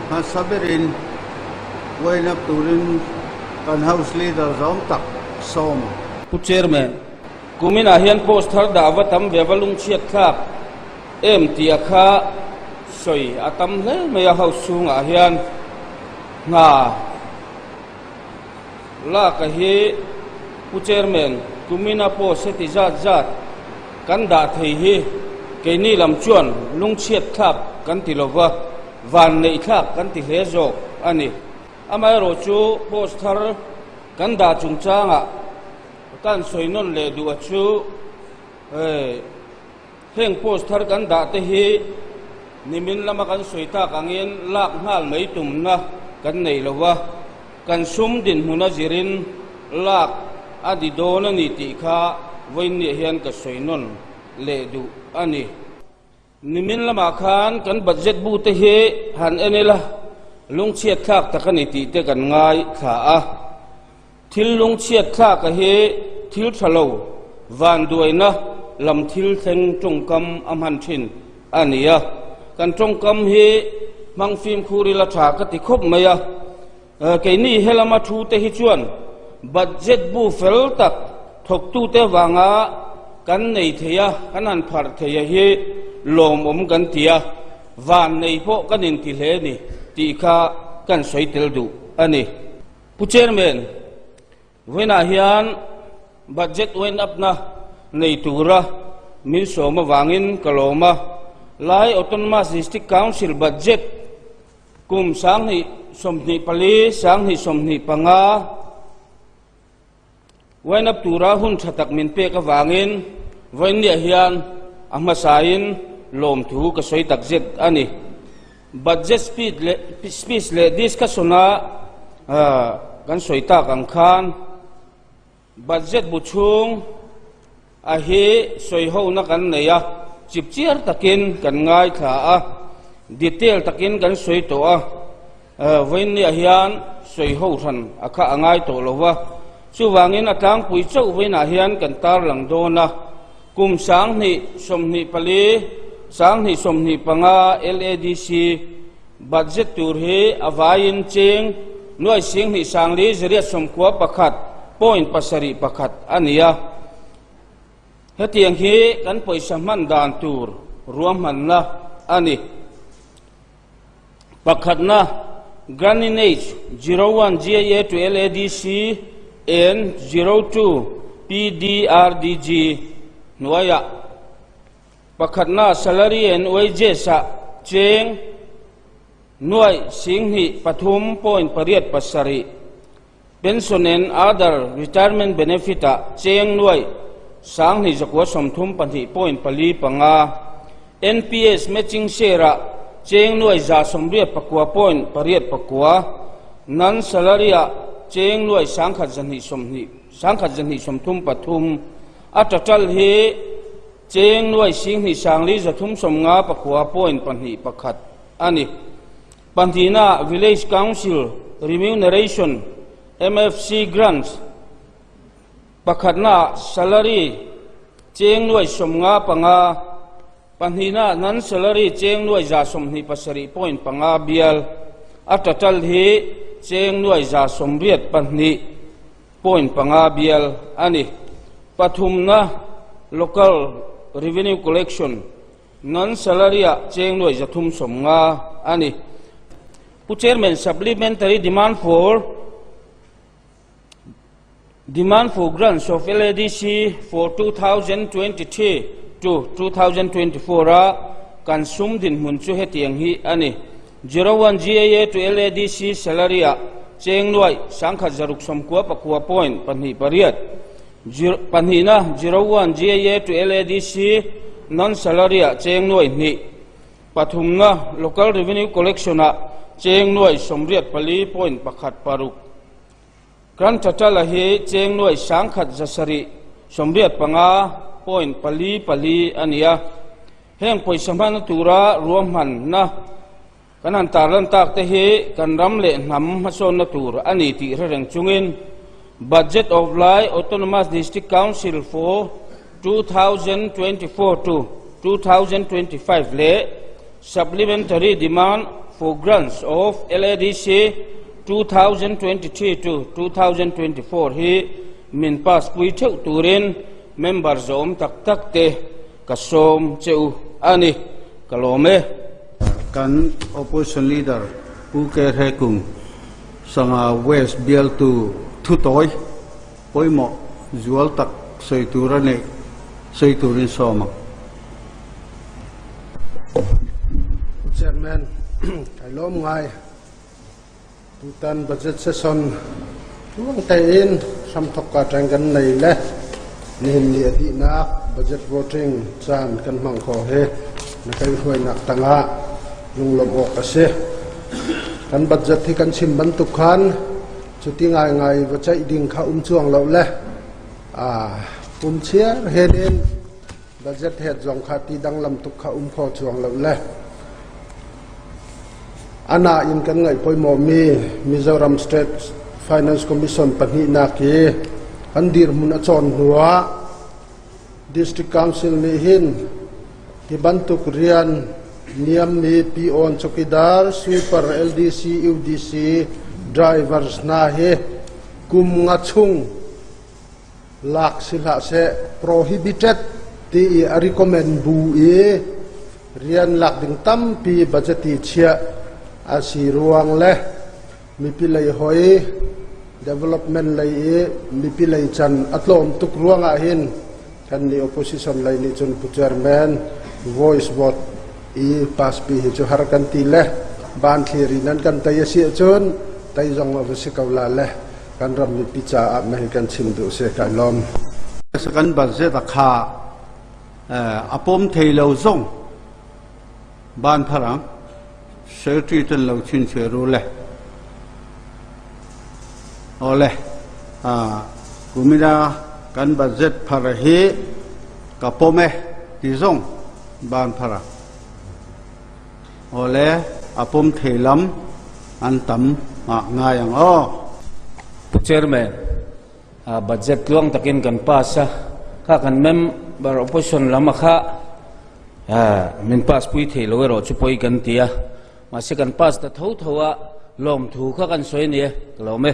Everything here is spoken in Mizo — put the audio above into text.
Hmasa berin wind up turin kan House Leader zawng tak sawm ang. Pu Chairman, kuminah hian post thar dah va tam ve va lungchhiat thlak em tih a kha sawi a tam hle mai a House chhungah hian hna lak a hi Pu Chairman, kumina post heti zat zat kan dah thei hi keini lam chuan lungchhiat thlak kan ti lova, van neih thlak kan ti hle zawk a ni. Amaherawh chu post thar kan dah chungchangah kan sawi nawn leh duh a chu heng post thar kan dah te hi nimin lama kan sawi tak angin lak nghal mai tumna kan nei lo va, kan sum dinhmun a zirin lak a di dawn a ni tih kha vawiinniah hian ka sawi nawn leh duh a ni. Nimin lamah khan kan budget bu te hi han en ila, lungchhiat thlak tak a ni tih te kan ngai thla a. Thil lungchhiat thlak a hi thil tha lo, vanduaina lam thil thleng tawngkam a hman thin a ni a. Kan tawngkam hi hmang fimkhur ila tha ka ti khawp mai a. Keini helama thu te hi chuan budget bu fel tak thawktute vanga kan nei thei a, kan han pharh thei a hi lawmawm kan ti a, van nei pawh kan inti hle ni tih kha kan sawi tel duh a ni. Pu Chairman, vawiinah hian budget wind up-na nei tura min sawm avangin ka lawm a, Lai Autonomous District Council budget Kum 2024, 2025 wind up tura hun tha tak min pek avangin vawiinniah hian a hmasain lawmthu ka sawi tak zet a ni. Budget speed leh speech leh discussion-a kan sawi tak ang khan Budget bu chhung a hi sawihona kan nei a, chipchiar takin kan ngaithla a, detail takin kan sawi tawh a, vawiinniah hian sawiho hran a kha a ngai tawh lo va, chuvangin a tlangpui chauh vawiinah hian kan tarlang dawn a, kum 2024, 2025 LADC budget tur hi a vaiin cheng nuai 2 4 891 point 7 1 a ni a. Hetiang hi kan pawisa hman dan tur ruahmanna a ni. Pakhatna, Grant-in-Aid 01 GIA to LADC and 02 PDRDG hnuaiah Pakhatna salary and wages ah cheng nuaih 2 3 point 8 7, pension and other retirement benefit ah cheng nuaih 2 132 point 4 5, NPS matching share ah cheng nuaih 189 point 8 9, non salary ah cheng nuaih 1 2 1 2 33, a total hi Cheng nuai 2 4 3 50 9 point 2 1 a ni. Pahnihna Village Council Remuneration, MFC Grants, pakhatna salary cheng nuai 55, pahnihna non salary cheng nuai 127 point 5 bial, a total hi cheng nuai 182 point 5 bial a ni. Pathumna Local Revenue Collection, non salary ah cheng nuai 350 a ni. Pu Chairman, Supplementary demand for Demand for grants of LADC for 2023 to 2024 a kan sum dinhmun chu hetiang hi a ni. 01 GAA to LADC salary ah cheng nuai 1,699 point 2 8, pahnihna 01 GAA to LADC non salary ah cheng nuai 2, pathumna local revenue collection ah cheng nuai 84 point 1 6. Grand total a hi cheng nuai 1,785 point 4 4 a ni a. Heng pawisa hmana tura ruahmanna kan han tarlan tak te hi kan ram leh hnam hmasawnna tur a ni tih hre reng chungin Budget of Lai Autonomous District Council for 2024 to 2025 leh Supplementary Demand for Grants of LADC 2023 to 2024 hi min pass pui theuh turin member zawm tak tak te ka sawm che u a ni. Ka lawm e. Kan Opposition Leader Pu Kerhe Kung Sanga West bialtu thutawi pawimawh zual tak sawi tur a neih sawi turin sawm ang. Pu Chairman, kai lawm ngai. Tutan budget session tluang tein hramthawk ka ṭeng kan nei le nihin ni a dihnak budget voting caan kan hmang kho hi na kan hruainak tangah lunglawmh awk a si. Kan budget hi kan chim bantuk khan cuti ngaingai va ceih ding kha um cuang lo le kum chiar hen in budget het zong kha ti danglam tuk kha um kho chuang lo le ana in kan ngaih poimawhmi Mizoram State Finance Commission pahnihnak hi kan dirhmun a cawn hnuah District Council nih hin hi bantuk rian niammi peon chokidar sweeper LDC UDC drivers hna hi kum nga chung lak si hlah seh prohibited ti i a recommend bu i rian lak ding tampi budget i chiah a si ruang le mipi lei hoi development lei i mipi lei chan a tlawm tuk ruangah hin kan nih opposition lei nih cun pu chairman voice vote i pass pi hi cu har kan ti le ban thlir in an kan tei a si ahcun tei zong a va si ko la le Kan ram mipi caah mei kan chim duh si kai lawm. Kan budget a kha a pom thei lo zong ban pharang secretary ten lo chin che ru le ole kumina kan budget phar hi ka pome ti zong ban phara Awle, a pum thei lam an tam ah ngai ang aw. Pu Chairman, budget tluang takin kan pass a, kha kan member opposition lam a kha min pass pui thei lo erawh chu pawi kan ti a, mahse kan pass ta tho tho a, lawmthu kha kan sawi a ni e, ka lawm e.